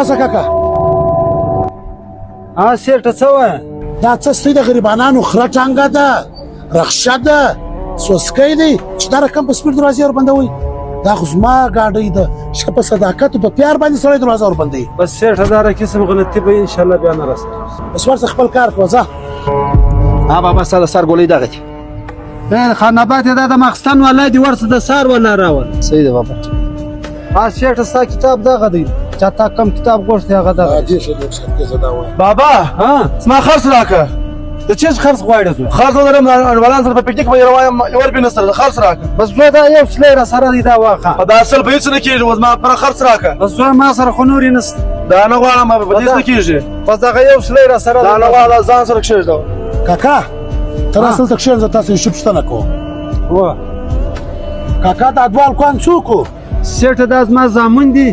راسه کاکا. ها سیټه، څه وایې؟ دا څه ستی د غریبانانو خره ټانګه ده، رخشه ده، سوسکی دی چې دا رقم په سپیر دروازې وربندوي. دا خو زما ګاډۍ ده، ښه په صداقت او په پیار باندې سړی دروازه وربندوي. بس سیټه، دا قسم غلطي به انشاءالله بیا نه راسره. بس ورسه خپل کار کوه، ځه. ها بابا، ستا د سر ګولۍ دغه دي. خان آباد دا د ماخستن والا دی، ورسه د سار والا راول. صحیح ده بابا. ها سیټه، ستا کتاب دغه دی چې تا کم کتاب غوښتی، هغه دغه دی. ډېر ښه، ډېر ښه، زه دا وایم. بابا. ها. زما خرڅ راکړه. د چیز خرڅ غواړې زوی؟ خرڅ لرم، انډیوالان سره په پکنیک باندې روان یم، یو روپۍ نشته، خرڅ راکړه. بس زوی، دا یو سلی را سره دی، دا واخه. په دا سل په هیڅ نه کېږي، اوس ما پر خرڅ راکړه. بس زوی، ما سره خو نورې نشته. دا نه غواړم، په دې څه کېږي. بس دغه یو سلی را سره. دا نه غواړم، ځان سره کښېږده. کاکا، ته راسه دلته کښېنه، زه تاسو یو څه پوښتنه کوم. وه. کاکا، دا دوه هلکان څوک وو؟ سیټه، دا زما زامن دي،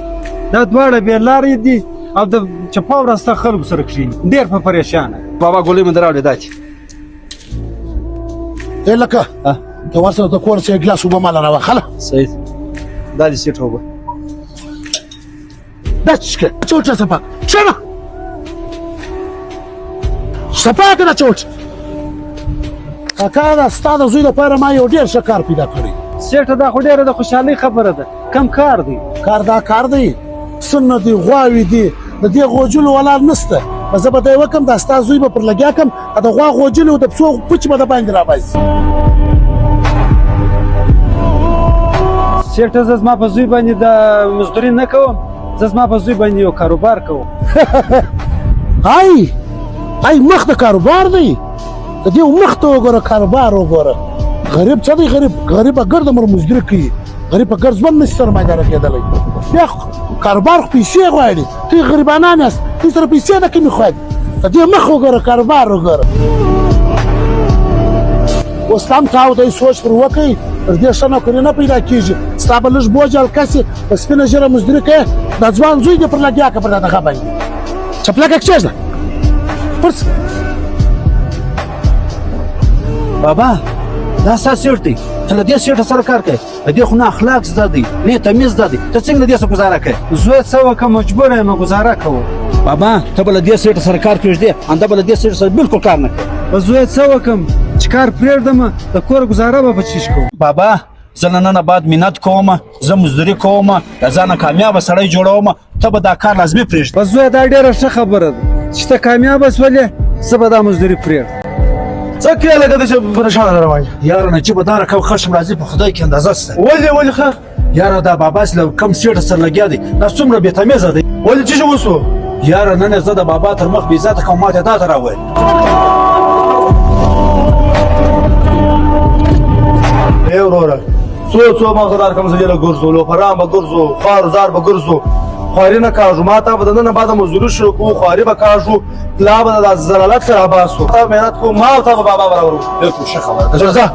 دا دواړه بې لارې دي او د چپا ورسته خلکو سره کښېني، ډېر په پریشانه. بابا، ګولۍ مې دراوړې، دا دي. ای لکه، ته ورسره د کور څخه یو ګیلاس اوبه ماله راواخله. صحیح ده، دا دي سیټه اوبه. دا څه کې چوټ صفا کښېنه، صفا کړه چوټ. کاکا، دا ستا د زوی لپاره ما یو ډېر ښه کار پیدا کړی. سیټه، دا خو ډېره د خوشحالۍ خبره ده، کم کار دی؟ کار دا کار دی، پسونه دي، غواوې دي، د دې غوجلو ولار نشته. بس زه به دی وکم، دا ستا زوی به پر لګیا کم، د غوا غوجلې او د پسو پچې به د باندې راباسي. سیټه، زه زما په زوی باندې د مزدوري نه کوم، زه زما په زوی باندې یو کاروبار کوم. ای ای، مخ د کاروبار دی، د دې مخ ته وګوره، کاروبار وګوره. غریب څه دی؟ غریب غریب ګرد عمر مزدوري کوي، غریب په ګرد ژوند نشي سرمایداره کېدلی. بیا کاروبار خو پیسې غواړي، دوی غریبانان یاست، دوی سره پیسې د کومې خوا دي؟ د دې مخ وګوره، کاروبار وګوره. اوس هم تاو دی، سوچ پر وکړئ، تر دې ښه نوکري نه پیدا کېږي. ستا به لږ بوج هلکه سي، په سپینه ږیره مزدوري کوې، دا ځوان زوی دې پر لګیا که پر دغه باندې چپلکه کښېږده پرس. بابا، دا ستا سیټ دی، ته له دې سیټه سره کار کوې. د دې خو نه اخلاق زده دی، نه تمیز زده دی، ته څنګه له دې سره ګزاره کوې؟ زوی، څه وکړم، مجبور یم، ګزاره کوم. بابا، ته به له دې سیټ سره کار پرېږدې، انده به له دې سیټ سره بالکل کار نه کوې. بس زوی، څه وکړم چې کار پرېږدم، د کور ګزاره به په چیش کوم؟ بابا، زه له ننه بعد منت کوم، زه مزدوري کوم، له ځانه کامیابه سړی جوړوم، ته به دا کار لازمي پرېږدې. بس زوی، دا ډېره ښه خبره ده چې ته کامیابه سولې، زه به دا مزدوري پرېږدم. څه کوې لکه د چې پریشانه روان یې؟ یاره نجیبه، دا رقم خشم راځي، په خدای کې اندازه سته. ولې ولې ښه؟ یاره، دا بابا چې له کم سیټه سره لګیا دی، دا څومره بې تمیزه دی. ولې، څه شي وسو؟ یاره، نن یې زه د بابا تر مخ بې عزته کوم، ماته دا ته راویل. ای وروره، څو څو مغزدار کوم ځای له ګرځو، لوفران به ګرځو، خوار زار به ګرځو، خواري نه کاږو. ما ته به د ننه بعد مزدوري شروع کوو، خواري به کاږو، پلا به د ذلالت سره باسو. تا محنت کو، ما او تا به بابا برابرو. بالکل ښه خبره ده. ځه.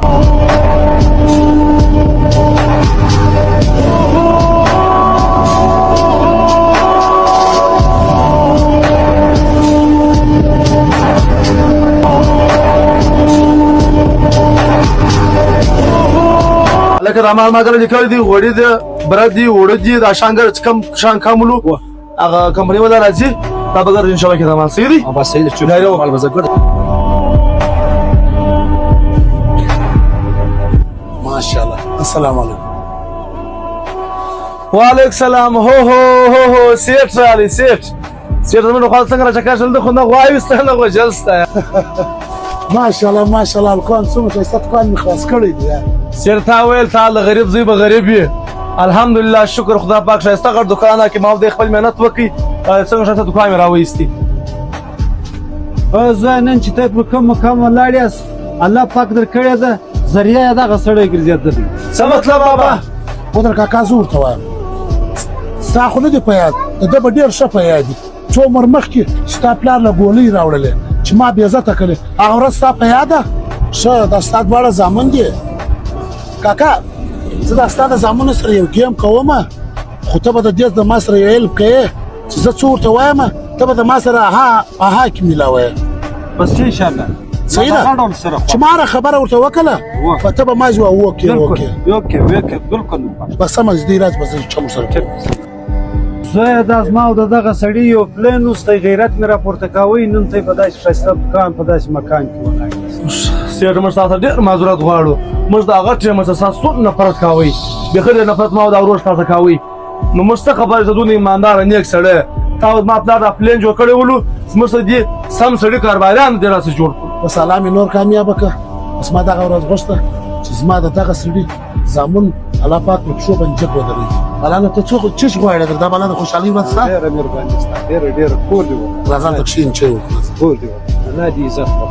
لکه دا مال ما در لیکل دي، غوړي دي، بره دي، اوړه دي، دا شانګر چې کم شان کمولو هغه کمپنۍ ولا راځي، دا به ګر ان شاء الله کې دا مال صحیح دی. بس صحیح دی، چې مال به زه ګډ. ماشاءالله، السلام علیکم. وعلیکم سلام. هو هو هو هو، سیټ رالی، سیټ سیټ زموږ خو څنګه را چکر شل، خو نه غواوي سته نه غوجل سته. ماشاءالله ماشاءالله، هلکان څومره ښایسته دوکان مې خلاص کړی دی. سیر، تا ویل تا له غریب زوی به غریب وي، الحمدلله شکر خدا پاک ښایسته غټ دوکان کې ما دې خپل محنت وکړي، څنګه ښایسته دوکان مې راوایستی. او زوی، نن چې ته پر کوم مقام ولاړ یاست، الله پاک درکړې ده، ذریعه یې دغه سړی ګرځېدلی. څه مطلب بابا؟ ودر کاکا، زه ورته وایم، ستا خو نه دی په یاد، د ده به ډېر ښه په یاد دي. څو عمر مخکې ستا پلار له ګولۍ راوړلې چې ما بې عزته کړې، هغه ورځ ستا په یاد ده؟ ښه، دا ستا دواړه زامن دي. کاکا، زه دا ستا د زامنو سره یو game کوم، خو ته به د دې د ما سره یو help کوې چې زه څه ورته وایم، ته به د ما سره اها اها کې میلاوې. بس ان شاء الله. صحیح ده چې ما را خبره ورته وکړه، په ته به ما ځواب وکړې. okay okay okay، بالکل. بس سمه دی، راځ، بس چم سره کوم. زویه دا زما او د دغه سړي یو پلان اوس دی، غیرت مې راپورته کاوی. نن ته په داسې ښایسته دوکان، په داسې مکان کې ولاړ یاست. سیټ، موږ تاسو ډېر معذرت غواړو. موږ د هغه ټیمه څخه تاسو څومره نفرت کاوی، بیخي ډېر نفرت ما او دا ورور تاسو کاوی. نو موږ څه خبر چې دونه ایمانداره نیک سړی تا او ما پلار دا پلان جوړ کړی ولو. زموږ سره دي سم سړي کارباریان دې راسره جوړ کړو. بس الله مې نور کامیابه که. بس ما دغه ورځ غوښته چې زما د دغه سړي زامن الله پاک په پښو باندې جګ ودروي. بلا نو ته څوک چش غواړې؟ در دا بلا د خوشحالۍ ورځ ستا. ډېره مهرباني ستا، ډېره ډېره. کور دې وکړه. راځه، ته کښېن، چای وکړه. کور دې وکړه. الله دې عزت وکړه.